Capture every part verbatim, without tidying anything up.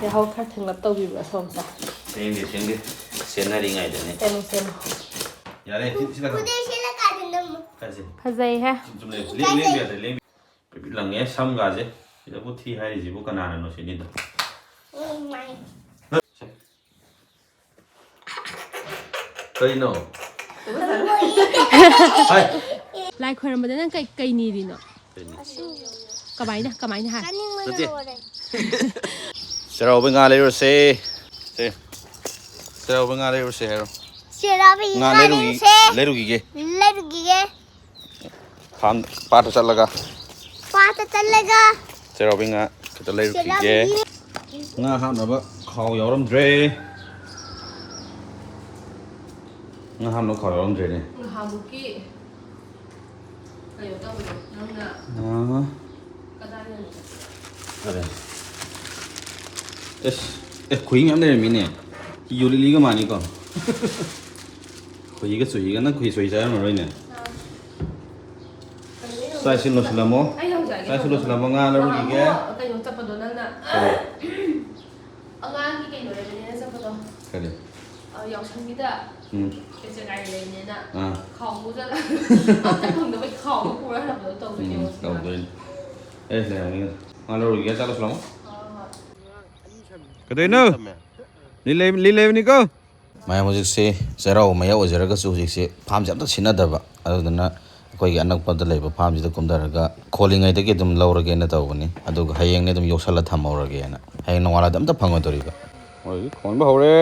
ꯌꯥꯍꯧ ꯈꯔ ꯊꯦꯡꯂꯞ ꯇꯧꯕꯤꯕ꯭ꯔꯥ ꯁꯣꯝꯁꯦ? ꯊꯦꯡꯗꯦ, ꯊꯦꯡꯗꯦ꯫ ꯁꯦꯟꯅꯔꯤꯉꯩꯗꯅꯦ꯫ ꯁꯦꯝꯃꯨ, ꯁꯦꯝꯃꯨ꯫ ꯌꯥꯔꯦ, ꯁꯤ, ꯁꯤꯗ ꯊꯝꯃꯣ꯫ ꯈꯨꯗꯩ ꯁꯦꯠꯂꯀꯥꯟꯗ ꯅꯝꯃꯣ꯫ ꯀꯥꯏꯁꯦ? ꯐꯖꯩꯍꯦ꯫ ꯆꯨꯝ, ꯆꯨꯝ ꯂꯩ꯫ ꯂꯦꯡ-, ꯂꯦꯡꯕ ꯌꯥꯗ꯭ꯔꯦ, ꯂꯦꯡ-, ꯄꯤꯄꯤꯠ ꯂꯪꯉꯦ ꯁꯝꯒꯥꯁꯦ꯫ ꯁꯤꯗꯕꯨ ꯊꯤ ꯍꯥꯏꯔꯤꯁꯤꯕꯨ ꯀꯅꯥꯅꯅꯣ ꯁꯤꯅꯤꯗ꯫ ꯎꯝ, ꯃꯥꯅꯤ꯫ ꯁꯦ꯫ ꯀꯩꯅꯣ? ꯍꯥꯏ꯫ ꯂꯥꯏ ꯈꯣꯏꯔꯝꯕꯗ ꯅꯪ ꯀꯩ, ꯀꯩ ꯅꯤꯔꯤꯅꯣ? ꯀꯩꯅꯣ? ꯀꯃꯥꯏꯅ, ꯀꯃꯥꯏꯅ ꯍꯥꯏ? ꯆꯥꯅꯤꯡꯕꯅ ꯅꯠꯇꯦ꯫ ꯂꯣꯏꯔꯦ꯫ ꯆꯩꯔꯥꯎꯕꯩ ꯉꯥ ꯂꯩꯔꯨꯔꯁꯦ꯫ ꯁꯦ꯫ ꯆꯩꯔꯥꯎꯕꯩ ꯉꯥ ꯂꯩꯔꯨꯔꯁꯦ ꯍꯥꯏꯔꯣ꯫ ꯆꯩꯔꯥꯎꯕꯒꯤ ꯉꯥ ꯉꯥ ꯂꯩꯔꯨꯒꯤ-, ꯂꯩꯔꯨꯁꯦ꯫ ꯂꯩꯔꯨꯈꯤꯒꯦ꯫ ꯂꯩꯔꯨꯈꯤꯒꯦ꯫ ꯐꯥꯝ, ꯄꯥꯠꯇ ꯆꯠꯂꯒ꯫ ꯄꯥꯠꯇ ꯆꯠꯂꯒ꯫ ꯆꯩꯔꯥꯎꯕꯩ ꯉꯥ ꯈꯤꯇ ꯂꯩꯔꯨꯈꯤꯒꯦ꯫ ꯆꯩꯔꯥꯎꯕꯒꯤ ꯉꯥ ꯍꯥꯞꯅꯕ ꯈꯥꯎ ꯌꯥꯎꯔꯝꯗ꯭ꯔꯦ꯫ ꯉꯥ ꯍꯥꯞꯅꯕ ꯈꯥꯎ ꯌꯥꯎꯔꯝꯗ꯭ꯔꯦꯅꯦ꯫ ꯉꯍꯥꯟꯃꯨꯛꯀꯤ ꯀꯩꯅꯣ ꯇꯧꯕꯗꯣ, ꯅꯪꯅ ꯑꯥ꯫ ꯀꯗꯥꯏꯗꯅꯣ? ꯐꯔꯦ꯫ ꯑꯦꯁ, ꯑꯦ, ꯈꯣꯏꯍꯤ ꯃꯌꯥꯝ ꯂꯩꯔꯝꯃꯤꯅꯦ꯫ ꯌꯨ ꯂꯤꯂꯤꯒ ꯃꯥꯟꯅꯤꯀꯣ꯫ ꯈꯣꯏꯍꯤꯒ ꯆꯨꯍꯤꯒ꯫ ꯅꯪ ꯈꯣꯏꯍꯤ ꯆꯨꯍꯤ ꯆꯥꯔꯝꯃꯔꯣꯏꯅꯦ꯫ ꯑꯥ꯫ ꯀꯩꯅꯣ ꯆꯥꯛ ꯏꯁꯤꯡ ꯂꯣꯏꯁꯤꯜꯂꯝꯃꯣ꯫ ꯑꯩ ꯍꯧꯖꯤꯛ ꯍꯥꯏꯒꯦ ꯆꯥꯛ ꯏꯁꯤꯡ ꯇꯧꯕꯗꯣ꯫ ꯂꯣꯏꯁꯤꯜꯂꯝꯃꯣ, ꯉꯥ ꯂꯧꯔꯨꯈꯤꯒꯦ꯫ ꯅꯍꯥꯟꯃꯨꯛ ꯀꯩꯅꯣ ꯆꯠꯄꯗꯣ ꯅꯪꯅ꯫ ꯀꯔꯤ? ꯑꯉꯥꯡꯒꯤ ꯀꯩꯅꯣ ꯂꯩꯕꯅꯦꯅ ꯆꯠꯄꯗꯣ꯫ ꯀꯔꯤ? ꯑ, ꯌꯥꯎꯁꯪꯒꯤꯗ ꯎꯝ꯫ ꯀꯩꯆꯦ ꯒꯥꯔꯤ ꯂꯩꯕꯅꯦꯅ ꯑꯥ꯫ ꯈꯥꯎ ꯄꯨꯔ ꯆꯠꯂ-, ꯑꯝꯇ ꯐꯪꯗꯕꯩ ꯈꯥꯎꯗꯣ ꯄꯨꯔ ꯍꯜꯂꯛꯄꯗꯣ ꯇꯧꯗꯣꯏꯅꯦ ꯎꯝ, ꯍꯧꯖꯤꯛ꯫ ꯇꯧꯗꯣꯏꯅꯦ꯫ ꯑꯦ, ꯂꯩꯔꯝꯒꯅꯤ꯫ ꯉꯥ ꯂꯧꯔꯨꯈꯤꯒꯦ, ꯆꯥꯛ ꯂꯣꯏꯁꯤꯜꯂꯝꯃꯣ꯫ ꯍꯣꯏ, ꯍꯣꯏ꯫ ꯀꯩꯗꯧꯔꯤꯅꯣ? ꯊꯝꯃꯦ꯫ ꯂꯤ ꯂꯩ-, ꯂꯤ ꯂꯩꯕꯅꯤꯀꯣ꯫ ꯃꯌꯥꯝ ꯍꯧꯖꯤꯛꯁꯦ ꯆꯩꯔꯥꯎꯕ ꯃꯌꯥ ꯑꯣꯏꯖꯔꯒꯁꯨ ꯍꯧꯖꯤꯛꯁꯦ ꯐꯥꯝꯁꯦ ꯑꯝꯇ ꯁꯤꯠꯅꯗꯕ꯫ ꯑꯗꯨꯗꯨꯅ ꯑꯩꯈꯣꯏꯒꯤ ꯑꯅꯛꯄꯗ ꯂꯩꯕ ꯐꯥꯝꯁꯤꯗ ꯀꯨꯝꯊꯔꯒ ꯈꯣꯜꯂꯤꯉꯩꯗꯒꯤ ꯑꯗꯨꯝ ꯂꯧꯔꯒꯦꯅ ꯇꯧꯕꯅꯤ꯫ ꯑꯗꯨꯒ ꯍꯌꯦꯡꯅꯦ ꯑꯗꯨꯝ ꯌꯣꯛꯁꯜꯂ ꯊꯝꯍꯧꯔꯒꯦꯅ꯫ ꯍꯌꯦꯡ ꯅꯣꯡꯉꯥꯜꯂꯗꯤ ꯑꯝꯇ ꯐꯪꯉꯣꯏꯗꯧꯔꯤꯕ꯫ ꯍꯧꯖꯤꯛ ꯈꯣꯟꯕ ꯍꯧꯔꯦ꯫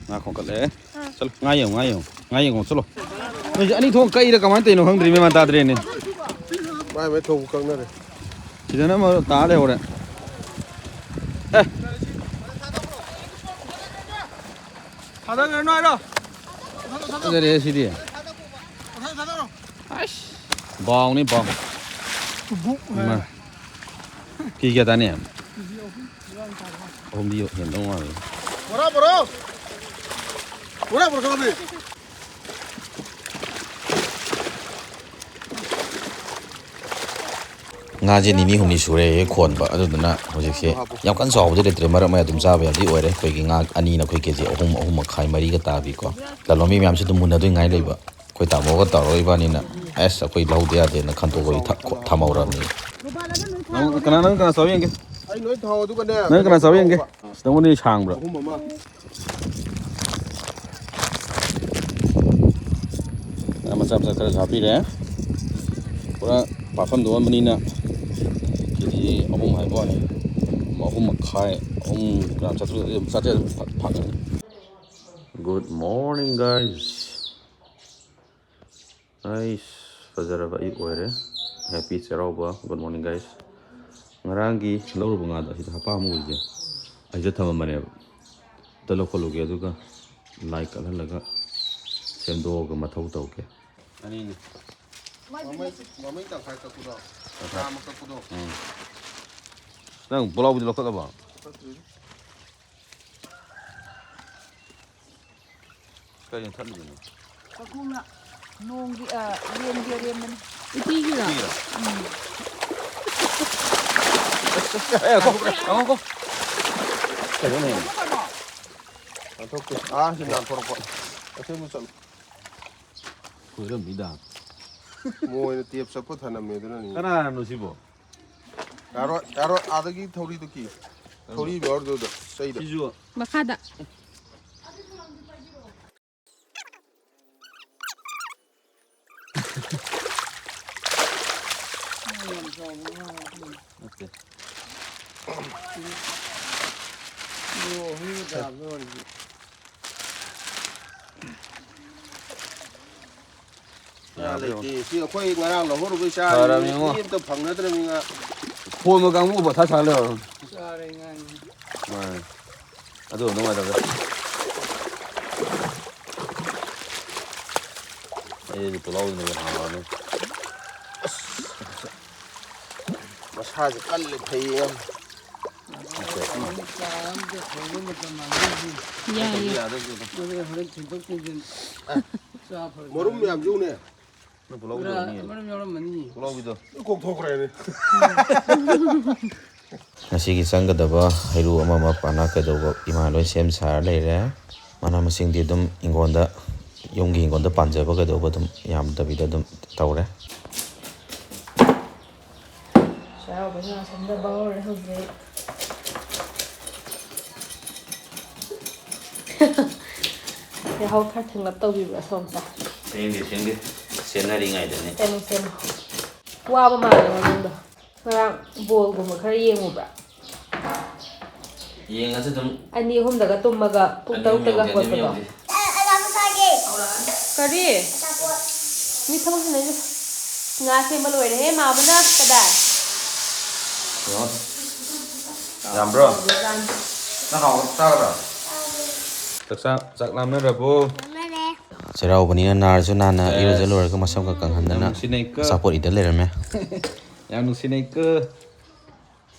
ꯉꯥ ꯈꯣꯡꯀꯠꯂꯛꯑꯦ꯫ ꯆꯠꯂꯣ, ꯉꯥ ꯌꯦꯡꯉꯣ, ꯉꯥ ꯌꯦꯡꯉꯣ, ꯉꯥ ꯌꯦꯡꯉꯣ, ꯆꯠꯂꯣ꯫ ꯅꯣꯏꯁꯦ ꯑꯅꯤ ꯊꯣꯛ ꯀꯛꯏꯔ ꯀꯃꯥꯏꯅ ꯇꯧꯔꯤꯅꯣ ꯈꯪꯗ꯭ꯔꯦ, ꯃꯦꯟ ꯃꯥꯟ ꯇꯥꯗ꯭ꯔꯦꯅꯦ꯫ ꯃꯥꯏ ꯃꯥꯏ ꯊꯣꯛꯄ ꯀꯛꯅꯔꯦ꯫ ꯁꯤꯗꯅ ꯑꯃ ꯇꯥ ꯂꯩꯍꯧꯔꯦ꯫ ꯑꯦ꯫ ꯊꯥꯗꯈ꯭ꯔꯅꯨ ꯍꯥꯏꯔꯣ? ꯐꯖꯔꯦ ꯁꯤꯗꯤ꯫ ꯃꯊꯪ ꯊꯥꯗꯧꯔꯣ꯫ ꯑꯁ, ꯕꯥꯎꯅꯤ, ꯕꯥꯎ꯫ ꯏꯃꯥ꯫ ꯀꯦꯖꯤ ꯀꯌꯥ ꯇꯥꯅꯤ? ꯑꯍꯨꯝꯗꯤ ꯍꯦꯟꯗꯧ ꯃꯥꯜꯂꯦ꯫ ꯕꯣꯔꯥ, ꯕꯣꯔꯥ! ꯕꯣꯔꯥ, ꯕꯣꯔꯥ ꯈꯪꯉꯝꯃꯤ? ꯉꯥꯁꯦ ꯅꯤꯅꯤ ꯍꯨꯝꯅꯤ ꯁꯨꯔꯦ ꯍꯦꯛ ꯈꯣꯟꯕ, ꯑꯗꯨꯗꯨꯅ ꯍꯧꯖꯤꯛꯁꯦ ꯌꯥꯝ ꯀꯟꯅ ꯆꯥꯎꯕꯗꯤ ꯂꯩꯇ꯭ꯔꯦ, ꯃꯔꯛ ꯃꯌꯥ ꯑꯗꯨꯝ ꯆꯥꯕ ꯌꯥꯗꯤ ꯑꯣꯏꯔꯦ꯫ ꯑꯩꯈꯣꯏꯒꯤ ꯉꯥ ꯑꯅꯤꯅ ꯑꯩꯈꯣꯏ ꯀꯦ ꯖꯤ ꯑꯍꯨꯝ, ꯑꯍꯨꯝ ꯃꯈꯥꯏ, ꯃꯔꯤꯒ ꯇꯥꯕꯤꯀꯣ꯫ ꯂꯂꯣꯟꯕꯤ ꯃꯌꯥꯝꯁꯨ ꯑꯗꯨꯝ ꯃꯨꯟꯅꯗꯣꯏ ꯉꯥꯏ ꯂꯩꯕ꯫ ꯑꯩꯈꯣꯏ ꯇꯥꯃꯣꯒ ꯇꯧꯔꯒ ꯏꯕꯥꯅꯤꯅ ꯑꯁ ꯑꯩꯈꯣꯏ ꯂꯧꯗ ꯌꯥꯗꯦꯅ ꯈꯟꯇꯣꯛꯄꯒꯤ ꯊ-, ꯈꯣ-, ꯊꯝꯍꯧꯔꯕꯅꯤ꯫ ꯅꯪ ꯀꯅꯥ, ꯅꯪ ꯀꯅꯥ ꯆꯥꯕ ꯌꯦꯡꯒꯦ? ꯑꯩ ꯂꯣꯏ ꯊꯥꯎ ꯑꯗꯨꯒꯅꯦ ꯅꯪ ꯀꯅꯥ ꯆꯥꯕ ꯌꯦꯡꯒꯦ? ꯑꯁ, ꯅꯪꯉꯣꯟꯗꯒꯤ ꯁꯥꯡꯕ꯭ꯔꯥ? ꯑꯍꯨꯝ ꯑꯃ꯫ ꯉꯥ ꯃꯆꯥ ꯃꯆꯥ ꯈꯔꯁꯨ ꯍꯥꯞꯄꯤꯔꯦ꯫ ꯄꯨꯔꯥ ꯄꯥꯐꯝꯗ ꯑꯣꯟꯕꯅꯤꯅ ꯀꯦ ꯖꯤ ꯑꯍꯨꯝ ꯍꯥꯏꯕ ꯋꯥꯅꯤ꯫ ꯑꯍꯨꯝ ꯃꯈꯥꯏ, ꯑꯍꯨꯝ ꯒ꯭ꯔꯥꯝ ꯆꯥꯇ꯭ꯔꯨꯛ ꯑꯗꯨꯝ, ꯆꯥꯇ꯭ꯔꯦꯠ ꯑꯗꯨꯝ ꯐ-, ꯐꯪꯒꯅꯤ꯫ Good morning, guys. ꯑꯩꯁ, ꯐꯖꯔꯕ ꯑꯌꯨꯛ ꯑꯣꯏꯔꯦ꯫ Happy ꯆꯩꯔꯥꯎꯕ꯫ Good morning, guys. ꯉꯔꯥꯡꯒꯤ ꯂꯧꯔꯨꯕ ꯉꯥꯗꯣ ꯑꯁꯤꯗ ꯍꯥꯄꯥ ꯑꯃ ꯎꯔꯤꯁꯦ, ꯑꯁꯤꯗ ꯊꯝꯃꯝꯕꯅꯦꯕ꯫ ꯑꯝꯇ ꯂꯧꯈꯠꯂꯨꯒꯦ, ꯑꯗꯨꯒ ꯂꯥꯏ ꯀꯠꯍꯜꯂꯒ ꯁꯦꯝꯗꯣꯛꯑꯒ ꯃꯊꯧ ꯇꯧꯒꯦ꯫ ꯑꯅꯤꯅꯤ꯫ ꯃꯃꯩ, ꯃꯃꯩ ꯇꯪꯈꯥꯏ ꯀꯛꯄꯗꯣ꯫ ꯇꯪꯈꯥꯏ꯫ ꯆꯥꯝꯃ ꯀꯛꯄꯗꯣ꯫ ꯎꯝ꯫ ꯅꯪ ꯄꯨꯂꯥꯎꯕꯤꯗꯤ ꯂꯧꯈꯠꯂꯕꯣ? ꯂꯧꯈꯠꯇ꯭ꯔꯤꯗ꯫ ꯀꯔꯤꯅ ꯊꯠꯂꯤꯕꯅꯣ? ꯆꯥꯛꯈꯨꯝꯅ ꯅꯣꯡꯒꯤ, ꯑ, ꯂꯦꯟꯒꯤ ꯑꯔꯦꯝꯕꯅꯤ꯫ ꯎꯇꯤꯒꯤꯔꯣ? ꯎꯇꯤꯒꯤꯔꯣ? ꯎꯝ꯫ ꯑꯦ, ꯉꯥꯏꯈꯣ, ꯉꯥꯏꯈꯣ, ꯉꯥꯏꯈꯣ꯫ ꯀꯩꯅꯣꯅꯦ? ꯂꯧꯊꯣꯛꯈ꯭ꯔꯕꯣ? ꯂꯧꯊꯣꯛꯇꯦ꯫ ꯑꯥ, ꯁꯤ ꯅꯥꯟꯊꯣꯔꯛꯄ꯫ ꯑꯁꯦꯡꯕ ꯆꯠꯂꯨ꯫ ꯁꯣꯏꯔꯝꯅꯤꯗ꯫ ꯃꯣꯏꯅ ꯇꯦꯞ ꯆꯠꯄ ꯊꯅꯝꯃꯦ ꯑꯗꯨꯅꯅꯤ꯫ ꯀꯅꯥꯅꯣ ꯁꯤꯕꯣ? ꯌꯥꯔꯣꯏ, ꯌꯥꯔꯣꯏ, ꯑꯥꯗꯒꯤ ꯊꯧꯔꯤꯗꯨ ꯀꯤ꯫ ꯊꯧꯔꯤ ꯌꯥꯎꯔꯗꯨꯗ, ꯆꯩꯗ꯫ ꯁꯤꯁꯨ꯫ ꯃꯈꯥꯗ꯫ ꯅꯠꯇꯦ꯫ ꯉꯥ ꯂꯩꯇꯦ꯫ ꯁꯤ ꯑꯩꯈꯣꯏ ꯉꯔꯥꯡ ꯂꯧꯍꯧꯔꯨꯕꯩ ꯆꯥꯔꯤꯅꯤ꯫ ꯐꯔꯕꯅꯤꯉꯣ꯫ ꯃꯤ ꯑꯝꯇ ꯐꯪꯅꯗ꯭ꯔꯕꯅꯤ ꯉꯥ꯫ ꯈꯣꯟꯕ ꯀꯥꯡꯕꯨ ꯃꯊꯥ ꯁꯥ ꯂꯩꯔꯕꯅꯤ꯫ ꯆꯥꯔꯦ ꯉꯥꯅꯤ꯫ ꯃꯥꯅꯤ꯫ ꯑꯗꯨ ꯅꯨꯡꯉꯥꯏꯇꯕꯗ꯫ ꯑꯩꯗꯤ ꯄꯨꯂꯥꯎꯗꯨꯅ ꯍꯦꯟꯅ ꯍꯥꯎꯔꯅꯤ꯫ ꯑꯁ꯫ ꯃꯁꯥꯁꯦ ꯀꯜꯂꯦ, ꯐꯩꯌꯦ ꯌꯥꯝ꯫ ꯌꯥꯏꯌꯦ꯫ ꯌꯥꯗꯕꯗꯨꯗ꯫ ꯃꯔꯨꯝ ꯃꯌꯥꯝꯁꯨ ꯎꯅꯦ꯫ ꯄꯨꯂꯥꯎꯕꯤꯗꯣ ꯄꯨꯂꯥꯎꯕꯤꯗꯣ꯫ ꯀꯣꯛꯊꯣꯛꯈ꯭ꯔꯦꯅꯦ꯫ ꯉꯁꯤꯒꯤ ꯆꯪꯒꯗꯕ ꯍꯩꯔꯨ ꯑꯃ ꯑꯃ ꯄꯥꯅ ꯀꯩꯗꯧꯕ ꯏꯃꯥ ꯂꯣꯏ ꯁꯦꯝ ꯁꯥꯔ ꯂꯩꯔꯦ꯫ ꯃꯅꯥ ꯃꯁꯤꯡꯗꯤ ꯑꯗꯨꯝ ꯍꯤꯡꯒꯣꯜꯗ, ꯌꯨꯝꯒꯤ ꯍꯤꯡꯒꯣꯜꯗ ꯄꯥꯟꯖꯕ ꯀꯩꯗꯧꯕ ꯑꯗꯨꯝ ꯌꯥꯝꯗꯕꯤꯗ ꯑꯗꯨꯝ ꯇꯧꯔꯦ꯫ ꯆꯩꯔꯥꯎꯕꯒꯤ ꯉꯥ ꯁꯦꯝꯖꯕ ꯍꯧꯔꯦ ꯍꯧꯖꯤꯛ꯫ ꯌꯥꯍꯧ ꯈꯔ ꯊꯦꯡꯂꯞ ꯇꯧꯕꯤꯕ꯭ꯔꯥ ꯁꯣꯝꯁꯦ? ꯊꯦꯡꯗꯦ, ꯊꯦꯡꯗꯦ꯫ ꯁꯦꯟꯅꯔꯤꯉꯩꯗꯅꯦ꯫ ꯁꯦꯝꯃꯣ, ꯁꯦꯝꯃꯣ꯫ ꯋꯥꯕ ꯃꯥꯜꯂꯦ ꯅꯪꯗꯣ꯫ ꯉꯔꯥꯡ ꯕꯣꯜꯒꯨꯝꯕ ꯈꯔ ꯌꯦꯡꯉꯨꯕ꯭ꯔꯥ? ꯌꯦꯡꯉꯁꯨ ꯑꯗꯨꯝ꯫ ꯑꯅꯤ ꯑꯍꯨꯝꯗꯒ ꯇꯨꯝꯃꯒ ꯄꯨꯡ ꯑꯅꯤ ꯑꯍꯨꯝ ꯇꯔꯨꯛꯇꯒ ꯌꯧꯗꯦ, ꯑꯅꯤ ꯑꯍꯨꯝ ꯍꯧꯒꯠꯄꯗꯣ꯫ ꯌꯧꯗꯦ꯫ ꯀꯔꯤ? ꯃꯤ ꯊꯕꯛ ꯁꯤꯟꯅꯩꯁꯦ꯫ ꯉꯥ ꯁꯦꯝꯕ ꯂꯣꯏꯔꯦꯍꯦ, ꯃꯥꯃꯅ꯫ ꯀꯗꯥꯏ? ꯌꯥꯝꯕ꯭ꯔꯣ? ꯅꯪ ꯍꯥꯎꯕ ꯆꯥꯒꯗ꯭ꯔꯣ? ꯆꯥꯛ ꯆꯥ-, ꯆꯥꯛ ꯂꯥꯝꯅꯔꯕꯣ? ꯆꯩꯔꯥꯎꯕꯅꯤꯅ ꯅꯥꯔꯁꯨ ꯅꯥꯟꯅ ꯏꯔꯨꯖ ꯂꯣꯏꯔꯒ ꯃꯁꯝꯒ ꯀꯪꯍꯟꯗꯅ ꯌꯥꯝ ꯅꯨꯡꯁꯤꯅꯩꯀꯣ꯫ ꯑꯆꯥꯄꯣꯠ ꯏꯗ ꯂꯩꯔꯝꯃꯦ꯫ ꯌꯥꯝ ꯅꯨꯡꯁꯤꯅꯩꯀꯣ꯫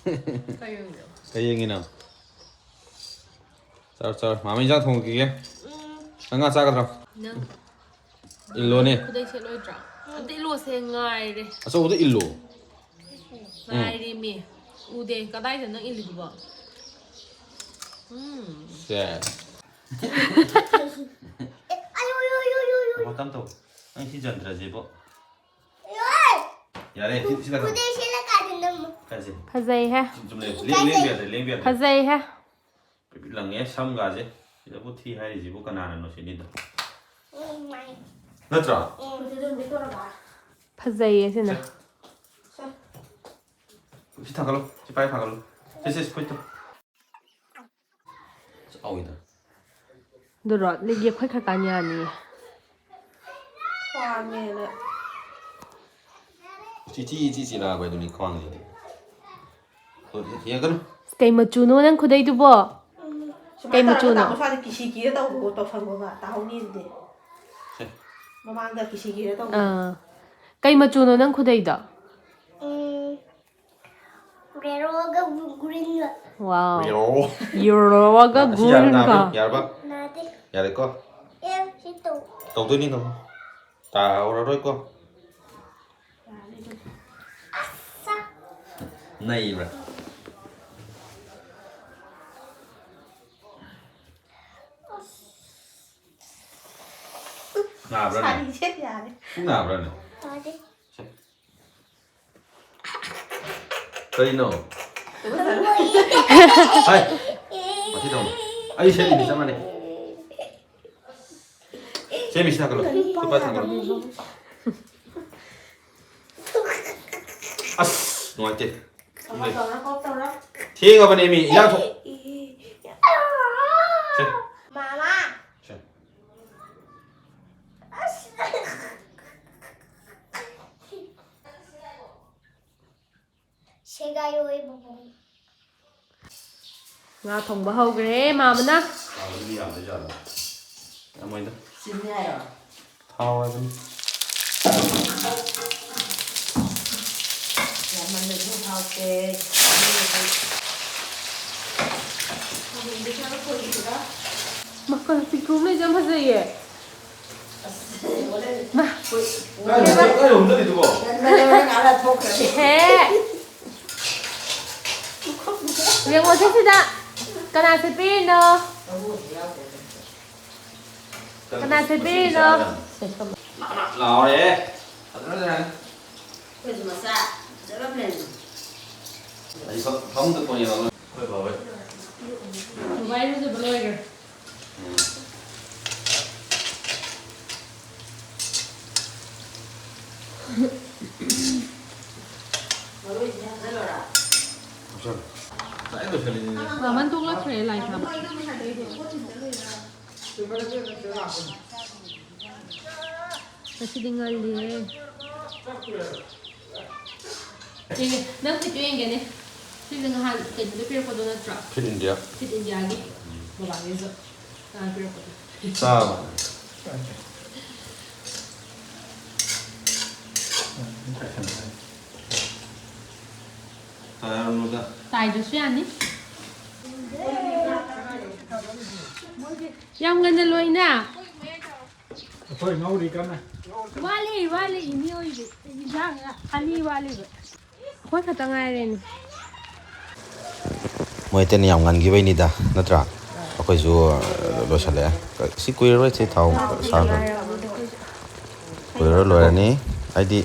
ꯀꯩ ꯌꯦꯡꯉꯤꯅꯣ? ꯆꯥꯔꯣ, ꯆꯥꯔꯣ꯫ ꯃꯥꯃ ꯏꯟꯖꯥꯡ ꯊꯣꯡꯉꯛꯈꯤꯒꯦ꯫ ꯅꯪ ꯉꯥ ꯆꯥꯒꯗ꯭ꯔꯣ? ꯅꯪ ꯏꯜꯂꯣꯅꯦ꯫ ꯈꯨꯗꯩ ꯁꯦꯠꯂꯣꯏꯗ꯭ꯔꯥ? ꯑꯝꯇ ꯏꯜꯂꯣꯁꯦ, ꯉꯥꯏꯔꯦ꯫ ꯑꯆꯧꯕꯗꯣ ꯏꯜꯂꯣ꯫ ꯉꯥꯏꯔꯤꯃꯤ꯫ ꯎꯗꯦ꯫ ꯀꯗꯥꯏꯗ ꯅꯪ ꯏꯜꯂꯤꯗꯨꯕꯣ? ꯎꯝ꯫ ꯁꯦ꯫ ꯋꯥꯇꯝ ꯇꯧ꯫ ꯅꯪ ꯁꯤ ꯖꯟꯇ꯭ꯔꯁꯤꯕꯣ꯫ ꯌꯥꯔꯦ, ꯁꯤ-, ꯁꯤꯗ ꯊꯝꯃꯣ꯫ ꯈꯨꯗꯩ ꯁꯦꯠꯂꯀꯥꯟꯗ ꯅꯝꯃꯣ꯫ ꯀꯥꯏꯁꯦ? ꯐꯖꯩꯍꯦ꯫ ꯁꯤ ꯆꯨꯝ ꯂꯩꯌꯨ꯫ ꯂꯦꯡ-, ꯂꯦꯡꯕ ꯌꯥꯗ꯭ꯔꯦ, ꯂꯦꯡꯕ ꯌꯥꯗ꯭ꯔꯦ꯫ ꯐꯖꯩꯍꯦ꯫ ꯄꯤꯄꯤꯠ ꯂꯪꯉꯦ ꯁꯝꯒꯥꯁꯦ꯫ ꯁꯤꯗꯕꯨ ꯊꯤ ꯍꯥꯏꯔꯤꯁꯤꯕꯨ ꯀꯅꯥꯅꯅꯣ ꯁꯤꯅꯤꯗꯣ꯫ ꯎꯝ, ꯃꯥꯏ꯫ ꯅꯠꯇ꯭ꯔꯣ? ꯎꯝ꯫ ꯐꯖꯩꯌꯦ ꯁꯤꯅ꯫ ꯁꯦ꯫ ꯁꯤ ꯊꯥꯡꯒꯠꯂꯣ꯫ ꯁꯤ ꯄꯥꯏꯔ ꯊꯥꯡꯒꯠꯂꯣ꯫ ꯁꯤ, ꯁꯤ, ꯁꯤ ꯐꯨꯔꯤꯠꯇꯣ꯫ ꯆꯥꯎꯋꯤꯗ꯫ ꯑꯗꯨꯔꯣ? ꯂꯤꯛ ꯌꯦꯛꯈꯣꯏ ꯈꯔ ꯀꯥꯟ ꯌꯥꯅꯤꯌꯦ꯫ ꯈ꯭ꯋꯥꯡꯅꯦꯅ꯫ ꯆꯤꯆꯤ, ꯆꯤꯆꯤ ꯂꯥꯛꯑꯕ ꯑꯗꯨꯅꯤ ꯈ꯭ꯋꯥꯡꯁꯤꯗꯤ꯫ ꯍꯣꯏ, ꯌꯦꯡꯒꯅꯨ꯫ ꯀꯩ ꯃꯆꯨꯅꯣ ꯅꯪ ꯈꯨꯗꯩꯗꯨꯕꯣ? ꯁꯨꯃꯥꯏꯅ ꯀꯩ ꯇꯧꯔꯒ ꯃꯆꯨꯅꯣ? ꯇꯥꯃꯣ ꯁ꯭ꯋꯥꯏꯗ ꯀꯤꯁꯤ ꯀꯤꯔ ꯇꯧꯕ, ꯇꯧꯁꯟꯕꯒ ꯇꯥꯍꯧꯅꯤ ꯑꯗꯨꯗꯤ꯫ ꯁꯦ꯫ ꯃꯃꯥꯡꯗ ꯀꯤꯁꯤ ꯀꯤꯔ ꯇꯧꯕ꯫ ꯑꯥ꯫ ꯀꯩ ꯃꯆꯨꯅꯣ ꯅꯪ ꯈꯨꯗꯩꯗꯣ? ꯎꯝ, ꯌꯦꯜꯂꯣꯒ ꯒ꯭ꯔꯤꯟꯒ꯫ ꯋꯥꯎ꯫ ꯌꯦꯜꯂꯣ꯫ ꯌꯦꯜꯂꯣꯒ ꯑꯁꯤ ꯌꯥꯔꯕ ꯒ꯭ꯔꯤꯟꯒ꯫ ꯅꯥꯕꯤ? ꯌꯥꯔꯕ? ꯅꯥꯗꯦ꯫ ꯌꯥꯔꯦꯀꯣ? ꯑꯦ, ꯁꯤ ꯇꯧ꯫ ꯇꯧꯗꯣꯏꯅꯤ, ꯇꯧ꯫ ꯇꯥꯍꯧꯔꯔꯣꯏꯀꯣ꯫ ꯅꯩꯕ꯭ꯔꯥ? ꯅꯥꯕ꯭ꯔꯥꯅꯦ? ꯁꯥꯔꯤꯁꯦ ꯌꯥꯔꯦ꯫ ꯄꯨꯛ ꯅꯥꯕ꯭ꯔꯥꯅꯦ? ꯅꯥꯗꯦ꯫ ꯁꯦ꯫ ꯀꯔꯤꯅꯣ? ꯍꯥꯏ꯫ ꯃꯁꯤ ꯇꯧꯅꯨ꯫ ꯑꯩ ꯁꯦꯠꯂꯤꯗꯤ ꯆꯞ ꯃꯥꯟꯅꯩ꯫ ꯁꯦ, ꯃꯤꯁꯤ ꯊꯥꯡꯒꯠꯂꯣ꯫ ꯂꯨꯄꯥ ꯊꯥꯡꯒꯠꯂꯣ꯫ ꯑꯁ, ꯅꯨꯡꯉꯥꯏꯇꯦ꯫ ꯇꯧꯔꯣ, ꯇꯧꯔꯣ, ꯀꯣꯛ ꯇꯧꯔꯣ꯫ ꯊꯦꯡꯉꯕꯅꯦ ꯃꯤ, ꯏꯟꯖꯥꯡ ꯊꯣꯡ-, ꯁꯦ꯫ ꯃꯥꯃꯥ꯫ ꯁꯦ꯫ ꯑꯁ꯫ ꯁꯦꯒꯥꯏꯔꯣꯏ ꯕꯨꯕꯨ꯫ ꯉꯥ ꯊꯣꯡꯕ ꯍꯧꯈ꯭ꯔꯦ ꯃꯥꯃꯅ꯫ ꯊꯥꯎꯗꯤ ꯌꯥꯝꯗꯣꯏꯖꯥꯠꯂꯣ? ꯌꯥꯝꯃꯣꯏꯗ꯫ ꯆꯤꯅꯤ ꯍꯥꯏꯔꯣ? ꯊꯥꯎ ꯍꯥꯏꯕꯅꯤ꯫ ꯌꯥꯝꯃꯜꯂꯁꯨ ꯍꯥꯎꯇꯦ꯫ ꯃꯀꯜ ꯄꯤꯛꯇ꯭ꯔꯨ ꯑꯃ ꯂꯩꯁꯦ ꯌꯥꯝ ꯐꯖꯩꯌꯦ꯫ ꯃꯥ, ꯀꯥꯏ ꯍꯨꯝꯗꯠꯂꯤꯗꯨꯕꯣ? ꯍꯦ꯫ ꯌꯦꯡꯉꯣꯁꯦ ꯁꯤꯗ꯫ ꯀꯅꯥ ꯁꯦꯠꯄꯤꯔꯤꯅꯣ? ꯀꯅꯥ ꯁꯦꯠꯄꯤꯔꯤꯅꯣ? ꯅꯥꯟ ꯅꯥꯟ ꯂꯥꯎꯔꯦꯍꯦ꯫ ꯐꯖꯅ ꯐꯖꯅ꯫ ꯑꯩꯈꯣꯏꯁꯨ ꯃꯆꯥ ꯐꯖꯔꯕꯅꯦ꯫ ꯑꯩ ꯐ-, ꯐꯃꯨꯡꯗ ꯐꯣꯟ ꯌꯦꯡꯉꯝꯕꯅꯦ꯫ ꯑꯩꯈꯣꯏ ꯕꯥꯍꯣꯏ꯫ ꯃꯣꯕꯥꯏꯜ ꯂꯨꯖꯕ ꯂꯣꯏꯈ꯭ꯔꯦ꯫ ꯎꯝ꯫ ꯃꯔꯣꯏꯁꯤꯅ ꯍꯥꯞꯆꯜꯂꯣꯔꯥ? ꯍꯥꯞꯆꯜꯂꯣ꯫ ꯉꯁꯥꯏ ꯂꯣꯏꯁꯜꯂꯤꯅꯤꯅꯦ꯫ ꯃꯃꯟ ꯊꯣꯛꯂꯛꯈ꯭ꯔꯦ ꯂꯥꯏ ꯊꯥꯕ꯫ ꯉꯁꯤꯗꯤ ꯉꯜꯂꯤꯍꯦ꯫ ꯌꯦꯡꯒꯦ, ꯅꯪ ꯐꯤꯠꯇꯨ ꯌꯦꯡꯒꯦꯅꯦ꯫ ꯁꯤꯁꯦ ꯅꯍꯥꯟ ꯀꯩꯅꯣꯗ ꯄꯤꯔꯛꯄꯗꯣ ꯅꯠꯇ꯭ꯔꯣ? Fit India. ꯐꯤꯠ ꯏꯟꯗꯤꯌꯥꯒꯤ ꯕꯕꯥꯒꯤꯁꯨ ꯅꯍꯥꯟ ꯄꯤꯔꯛꯄꯗꯣ꯫ ꯆꯥꯕ꯫ ꯇꯥꯏꯔꯨꯅꯨꯗ꯫ ꯇꯥꯏꯗ꯭ꯔꯁꯨ ꯌꯥꯅꯤ꯫ ꯌꯥꯝ ꯉꯟꯅ ꯂꯣꯏꯅ꯫ ꯑꯩꯈꯣꯏ ꯉꯧꯔꯤ ꯀꯟꯅ꯫ ꯋꯥꯠꯂꯤ, ꯋꯥꯠꯂꯤ, ꯏꯅꯦ ꯍꯣꯏꯗꯤ꯫ ꯏꯟꯖꯥꯡ ꯑꯅꯤ ꯋꯥꯠꯂꯤꯕ꯫ ꯑꯩꯈꯣꯏ ꯈꯛꯇ ꯉꯥꯏꯔꯦꯅꯦ꯫ ꯃꯣꯏ ꯑꯇꯩꯅ ꯌꯥꯝ ꯉꯟꯈꯤꯕꯩꯅꯤꯗ, ꯅꯠꯇ꯭ꯔꯥ? ꯑꯩꯈꯣꯏꯁꯨ ꯂꯣꯏꯁꯤꯜꯂꯛꯑꯦ꯫ ꯁꯤ ꯀꯨꯏꯔꯔꯣꯏ, ꯁꯤ ꯊꯥꯎ ꯁꯥꯈ꯭ꯔꯦ꯫ ꯀꯨꯏꯔꯔꯣꯏ, ꯂꯣꯏꯔꯅꯤ꯫ ꯍꯥꯏꯗꯤ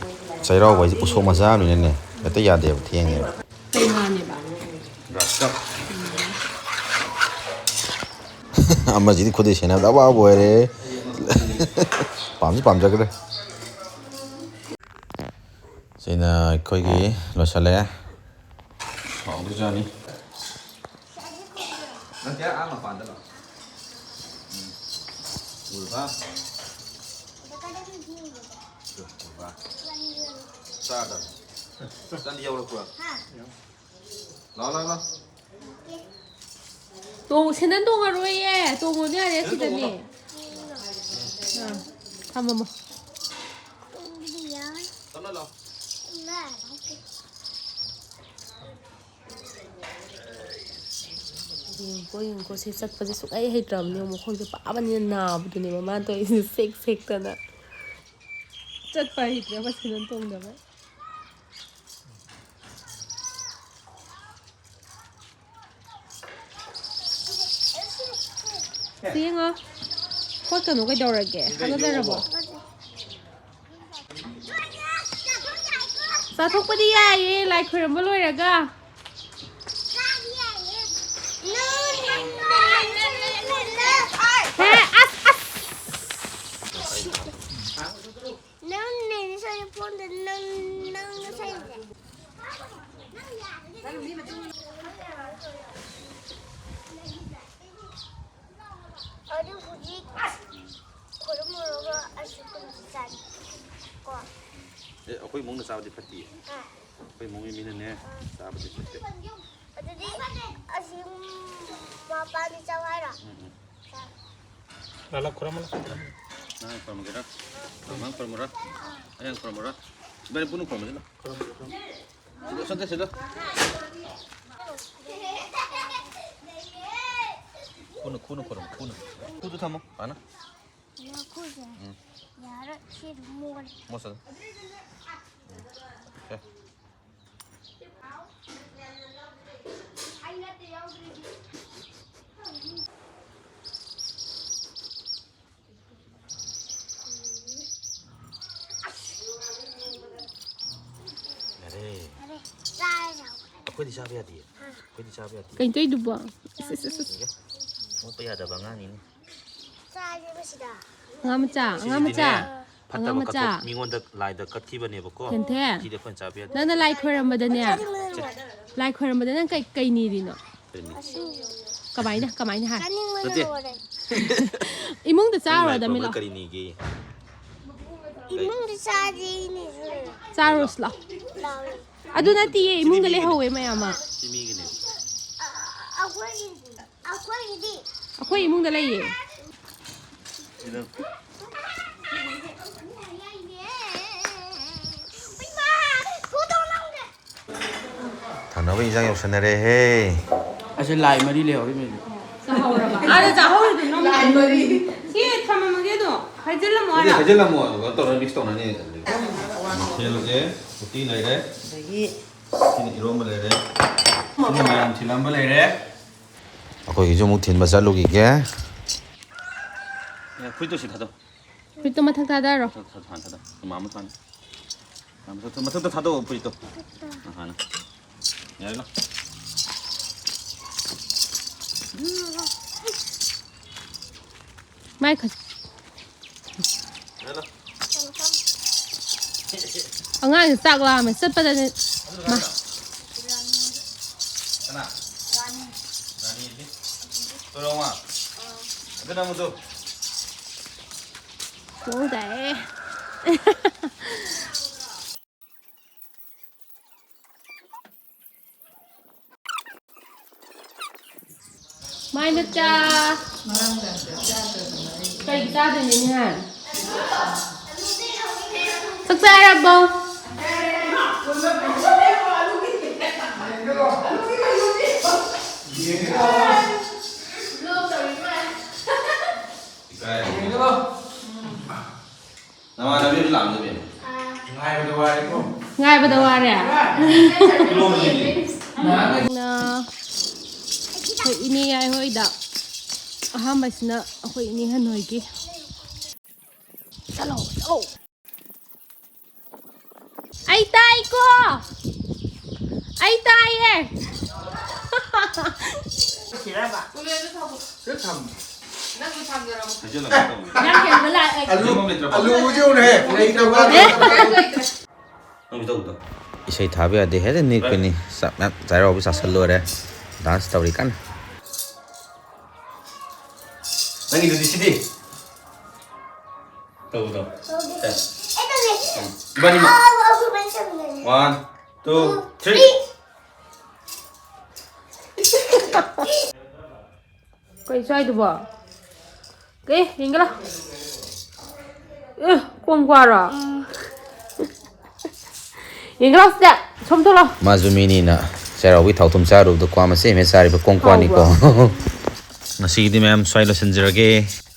ꯆꯩꯔꯥꯎꯕ ꯍꯥꯏꯁꯦ ꯎꯁꯣꯞ ꯃꯆꯥ ꯑꯃꯅꯤꯅꯅꯦ, ꯍꯦꯛꯇ ꯌꯥꯗꯦꯕ, ꯊꯦꯡꯉꯦꯕ꯫ ꯀꯩ ꯉꯥꯅꯦꯕ? ꯒ꯭ꯔꯥꯁ ꯀꯞ꯫ ꯑꯃꯁꯤꯗꯤ ꯈꯨꯗꯩ ꯁꯦꯟꯅꯕꯗ ꯑꯋꯥꯕ ꯑꯣꯏꯔꯦ꯫ ꯄꯥꯝꯁꯨ ꯄꯥꯝꯖꯈ꯭ꯔꯦ꯫ ꯁꯤꯅ ꯑꯩꯈꯣꯏꯒꯤ ꯂꯣꯏꯁꯤꯜꯂꯦ꯫ ꯍꯥꯎꯗꯣꯏꯖꯥꯠꯅꯤ꯫ ꯅꯠꯇꯦ, ꯑꯥ ꯃꯄꯥꯟꯗ ꯂꯥꯛꯑꯣ꯫ ꯎꯝ꯫ ꯎꯔꯕ? ꯎꯔꯕ? ꯆꯥꯗꯕ꯫ ꯆꯥꯟꯗꯤ ꯌꯧꯔꯛꯄ꯭ꯔꯣ? ꯂꯥꯛꯑꯣ, ꯂꯥꯛꯑꯣ, ꯂꯥꯛꯑꯣ꯫ ꯇꯣꯡ-, ꯁꯦꯟꯗꯟ ꯇꯣꯡꯉꯔꯣꯏꯌꯦ꯫ ꯇꯣꯡꯉꯣꯗꯤ ꯌꯥꯔꯦ, ꯁꯤꯗꯅꯦ꯫ ꯑꯥ, ꯊꯝꯃꯝꯃꯣ꯫ ꯇꯞꯅ ꯂꯥꯛꯑꯣ꯫ ꯌꯦꯡꯉꯨꯀꯣ, ꯌꯦꯡꯉꯨꯀꯣ, ꯁꯤ ꯆꯠꯄꯁꯦ ꯁꯨꯡꯍꯩ ꯍꯩꯇ꯭ꯔꯕꯅꯦ꯫ ꯃꯈꯣꯡꯁꯦ ꯄꯥꯕꯅꯤꯅ ꯅꯥꯕꯗꯨꯅꯦꯕ ꯃꯥꯅ ꯇꯧꯔꯤꯁꯦ, ꯁꯦꯛ ꯁꯦꯛꯇꯅ꯫ ꯆꯠꯄ ꯍꯩꯇ꯭ꯔꯕ ꯁꯦꯟꯗꯟ ꯇꯣꯡꯗꯕ꯫ ꯁꯤ ꯌꯦꯡꯉꯣ꯫ ꯈꯣꯠꯀꯅꯨ ꯀꯩꯗꯧꯔꯒꯦ? ꯍꯥꯒꯠꯆꯔꯕꯣ? ꯆꯥꯊꯣꯛꯄꯗꯤ ꯌꯥꯏꯌꯦ, ꯂꯥꯏ ꯈꯣꯏꯔꯝꯕ ꯂꯣꯏꯔꯒ꯫ ꯍꯦ, ꯑꯁ, ꯑꯁ꯫ ꯅꯪ ꯅꯦꯅꯦ ꯁꯥꯏ ꯐꯣꯟꯗ ꯅꯪ, ꯅꯪ ꯁꯥꯏꯁꯦ꯫ ꯑꯗꯨ ꯍꯧꯖꯤꯛ ꯈꯨꯔꯨꯝꯃꯨꯔꯒ ꯑꯩꯁꯨ ꯀꯩꯅꯣ ꯆꯥꯅꯤ꯫ ꯀꯣ꯫ ꯑꯦ, ꯑꯩꯈꯣꯏ ꯏꯃꯨꯡꯅ ꯆꯥꯕꯗꯤ ꯐꯠꯇꯤꯌꯦ꯫ ꯑꯥ꯫ ꯑꯩꯈꯣꯏ ꯏꯃꯨꯡꯒꯤ ꯃꯤꯅꯅꯦ, ꯑꯥ꯫ ꯆꯥꯕꯗꯤ ꯐꯠꯇꯦ꯫ ꯑꯗꯨꯗꯤ ꯑꯁꯤ ꯃꯄꯥꯟꯗ ꯆꯥꯎ ꯍꯥꯏꯔꯣ? ꯎꯝ, ꯎꯝ꯫ ꯆꯥ꯫ ꯂꯥꯂꯥ ꯈꯨꯔꯨꯝꯃꯨ꯫ ꯅꯪ ꯈꯨꯔꯨꯝꯃꯒꯦꯔꯥ? ꯃꯃꯥ ꯈꯨꯔꯨꯝꯃꯨꯔꯥ? ꯑꯩ ꯈꯨꯔꯨꯝꯃꯨꯔꯥ? ꯏꯕꯥꯅꯤ ꯄꯨꯟꯅ ꯈꯨꯔꯨꯝꯃꯁꯤꯅ꯫ ꯁꯤꯗ, ꯁꯤꯗ, ꯁꯤꯗ꯫ ꯈꯨꯅ, ꯈꯨꯅ ꯈꯨꯔꯨꯝꯃꯨ, ꯈꯨꯅ꯫ ꯈꯨꯗꯨ ꯊꯝꯃꯣ, ꯄꯥꯅ꯫ ꯅꯈꯨꯠꯁꯦ ꯎꯝ꯫ ꯌꯥꯔꯣꯏ, ꯁꯤ ꯑꯗꯨꯝ ꯃꯣꯠꯂꯦ꯫ ꯃꯣꯠꯁꯜꯂꯨ꯫ ꯎꯝ꯫ ꯁꯦ꯫ ꯑꯩꯈꯣꯏꯗꯤ ꯆꯥꯕ ꯌꯥꯗꯤꯌꯦ꯫ ꯑꯩꯈꯣꯏꯗꯤ ꯆꯥꯕ ꯌꯥꯗꯤꯌꯦ꯫ ꯀꯩꯅꯣ ꯇꯧꯔꯤꯗꯨꯕꯣ? ꯏꯁ, ꯏꯁ, ꯏꯁ, ꯏꯁ꯫ ꯃꯣꯠꯄ ꯌꯥꯗꯕ ꯑꯉꯥꯡꯅꯤꯅꯦ꯫ ꯑꯉꯥꯡ ꯃꯆꯥ, ꯑꯉꯥꯡ ꯃꯆꯥ꯫ ꯁꯤꯁꯤꯗꯤꯅꯦ, ꯐꯠꯇꯕ ꯑꯉꯥꯡ ꯃꯆꯥ꯫ ꯀꯠꯊꯣꯛ-, ꯃꯤꯉꯣꯟꯗ ꯂꯥꯏꯗ ꯀꯠꯈꯤꯕꯅꯦꯕꯀꯣ꯫ ꯍꯦꯟꯊꯦ꯫ ꯁꯤꯗꯤ ꯑꯩꯈꯣꯏꯅ ꯆꯥꯕ ꯌꯥꯗꯦ꯫ ꯅꯪꯅ ꯂꯥꯏ ꯈꯣꯏꯔꯝꯕꯗꯅꯦ, ꯂꯥꯏ ꯈꯣꯏꯔꯝꯕꯗ ꯅꯪ ꯀꯩ, ꯀꯩ ꯅꯤꯔꯤꯅꯣ? ꯀꯔꯤ ꯅꯤ-? ꯀꯃꯥꯏꯅ, ꯀꯃꯥꯏꯅ ꯍꯥꯏ? ꯅꯠꯇꯦ꯫ ꯏꯃꯨꯡꯗ ꯅꯪ ꯂꯥꯏ ꯆꯥꯔꯨꯔꯗꯃꯤ ꯈꯨꯔꯨꯝꯕꯗ ꯂꯥꯛꯑꯣ꯫ ꯀꯔꯤ ꯅꯤꯒꯦ? ꯏꯃꯨꯡꯗ ꯆꯥꯗꯦ, ꯏꯅꯦꯁꯨ꯫ ꯆꯥꯔꯨꯔꯁꯤ ꯂꯥꯛꯑꯣ꯫ ꯂꯥꯛꯑꯣ꯫ ꯑꯗꯨ ꯅꯠꯇꯤꯌꯦ, ꯁꯤꯗꯤ ꯏꯃꯨꯡꯗ ꯃꯤꯒꯤꯅꯦ꯫ ꯂꯩꯍꯧꯋꯦ ꯃꯌꯥꯝ ꯑꯃ꯫ ꯁꯤ ꯃꯤꯒꯤꯅꯦ꯫ ꯑ-, ꯑ-, ꯑꯩꯈꯣꯏꯒꯤꯗꯤ꯫ ꯑꯩꯈꯣꯏ ꯏꯃꯨꯡꯗ ꯂꯩꯌꯦ꯫ ꯁꯤꯗ꯫ ꯊꯪꯅꯕ ꯏꯟꯖꯥꯡ ꯌꯧꯁꯟꯅꯔꯦꯍꯦ꯫ ꯑꯁꯤ ꯂꯥꯏ ꯃꯔꯤ ꯂꯩꯍꯧꯔꯤ ꯃꯌꯥꯝꯁꯦ꯫ ꯆꯥꯍꯧꯔꯕ? ꯑꯥꯗ ꯆꯥꯍꯧꯔꯤꯗꯨ ꯅꯪ ꯂꯥꯏ ꯃꯔꯤ꯫ ꯁꯤ ꯊꯝꯃꯝꯃꯒꯦ ꯑꯗꯣ꯫ ꯍꯩꯖꯤꯜꯂꯝꯃꯣ ꯑꯗꯨꯗꯤ ꯍꯥꯏꯔꯣ? ꯍꯩꯖꯤꯜꯂꯝꯃꯣ, ꯑꯗꯨꯒ ꯇꯧꯔꯒ mix ꯇꯧꯅꯅꯤ꯫ ꯃꯊꯦꯜꯁꯦ ꯎꯇꯤ ꯂꯩꯔꯦ꯫ ꯑꯗꯒꯤ ꯁꯤꯅ ꯏꯔꯣꯝꯕ ꯂꯩꯔꯦ꯫ ꯁꯤꯅ ꯃꯌꯥꯝ ꯊꯤꯜꯂꯝꯕ ꯂꯩꯔꯦ꯫ ꯑꯩꯈꯣꯏꯒꯤꯁꯨ ꯑꯃꯨꯛ ꯊꯤꯟꯕ ꯆꯠꯂꯨꯈꯤꯒꯦ꯫ ꯑꯦ, ꯐꯨꯔꯤꯠꯇꯣ ꯁꯤ ꯊꯥꯗꯧ꯫ ꯐꯨꯔꯤꯠꯇꯣ ꯃꯊꯛ ꯊꯥꯗꯔꯣ꯫ ꯃꯊꯛ ꯊꯥ-, ꯊꯥ-, ꯊꯥꯗꯧ꯫ ꯃꯥ ꯑꯃ ꯊꯥꯅꯤ꯫ ꯃꯊꯛꯇ, ꯃꯊꯛꯇ ꯊꯥꯗꯧ ꯐꯨꯔꯤꯠꯇꯣ꯫ ꯃꯊꯛꯇ꯫ ꯑ, ꯍꯥꯟꯅ꯫ ꯌꯥꯔꯦ, ꯂꯥꯎ꯫ ꯃꯥꯏ ꯈꯠ-, ꯌꯥꯔꯦ, ꯂꯥꯎ꯫ ꯑꯉꯥꯡꯁꯦ ꯆꯥꯛ ꯂꯥꯝꯃꯦ꯫ ꯆꯠꯄꯗꯅꯦ꯫ ꯑꯗꯨ ꯃꯥ꯫ ꯀꯅꯥ? ꯔꯥꯅꯤ꯫ ꯔꯥꯅꯤꯗꯤ? ꯇꯣꯏꯔꯣ, ꯃꯥ? ꯑꯗꯨꯅ ꯑꯃꯗꯨ꯫ ꯃꯑꯣꯡ ꯇꯥꯏꯌꯦ꯫ ꯃꯥꯏ ꯃꯆꯥ꯫ ꯀꯩ ꯆꯥꯗꯣꯏꯅꯣ ꯏꯅꯦ? ꯆꯥꯛ ꯆꯥꯔꯕꯣ? ꯅꯃꯥꯟꯅꯕꯤ ꯑꯃ ꯂꯥꯛꯑꯝꯗꯕꯤ꯫ ꯉꯥꯏꯕꯗ ꯋꯥꯔꯦꯀꯣ꯫ ꯉꯥꯏꯕꯗ ꯋꯥꯔꯦ꯫ ꯅ ꯑꯩꯈꯣꯏ ꯏꯅꯦ ꯌꯥꯏ ꯍꯣꯏꯗ꯫ ꯑꯍꯥꯟꯕꯁꯤꯅ ꯑꯩꯈꯣꯏ ꯏꯅꯦ ꯍꯟ ꯍꯣꯏꯒꯤ꯫ ꯆꯠꯂꯣ, ꯆꯠꯂꯣ꯫ ꯑꯩ ꯇꯥꯏꯀꯣ꯫ ꯑꯩ ꯇꯥꯏꯌꯦ꯫ ꯁꯤꯔꯕ? ꯌꯥꯝ ꯍꯦꯟꯕ ꯂꯥꯛꯑꯦ꯫ ꯑꯂꯨ ꯑꯂꯨ ꯎꯖꯤ ꯎꯅꯍꯦ ꯂꯩꯇ꯭ꯔꯕ? ꯏꯁꯩ ꯊꯥꯕ ꯌꯥꯗꯦ, ꯍꯦꯟꯅ ꯅꯤꯛꯄꯅꯤ꯫ ꯆꯥꯛ ꯃꯌꯥꯝ ꯆꯩꯔꯥꯎꯕ ꯆꯥꯁꯤꯜꯂꯣꯏꯔꯦ, ꯗꯥꯟꯁ ꯇꯧꯔꯤ ꯀꯟꯅ꯫ ꯅꯪꯒꯤꯗꯨꯗꯤ ꯁꯤꯗꯤ? ꯇꯧꯕꯗꯣ꯫ ꯑꯩ ꯇꯧꯒꯦ꯫ ꯏꯕꯥꯅꯤꯃꯛ꯫ ꯑꯥ, ꯑꯩꯈꯣꯏ ꯏꯕꯥꯅꯤ ꯆꯪꯗꯣꯏꯅꯦ꯫ One, two, three. ꯀꯩ ꯆꯥꯏꯗꯨꯕꯣ? ꯀꯩ ꯌꯦꯡꯒꯦ ꯂꯥꯎ꯫ ꯑꯦ, ꯀꯣꯡ ꯀ꯭ꯋꯥꯔꯣ? ꯌꯦꯡꯒꯦ ꯂꯥꯎ ꯁꯤꯗ꯫ ꯁꯣꯝ ꯊꯣꯛꯂꯥꯎ꯫ ꯃꯥꯁꯨ ꯃꯤꯅꯤꯅ ꯆꯩꯔꯥꯎꯕꯒꯤ ꯊꯥꯎ ꯊꯨꯝ ꯆꯥꯔꯨꯕꯗꯣ ꯀ꯭ꯋꯥ ꯃꯆꯦꯠ ꯑꯃ ꯆꯥꯔꯤꯕ ꯀꯣꯡ ꯀ꯭ꯋꯥꯅꯤꯀꯣ꯫ ꯉꯁꯤꯒꯤꯗꯤ ꯃꯌꯥꯝ ꯁ꯭ꯋꯥꯏ ꯂꯣꯏꯁꯤꯟꯖꯔꯒꯦ꯫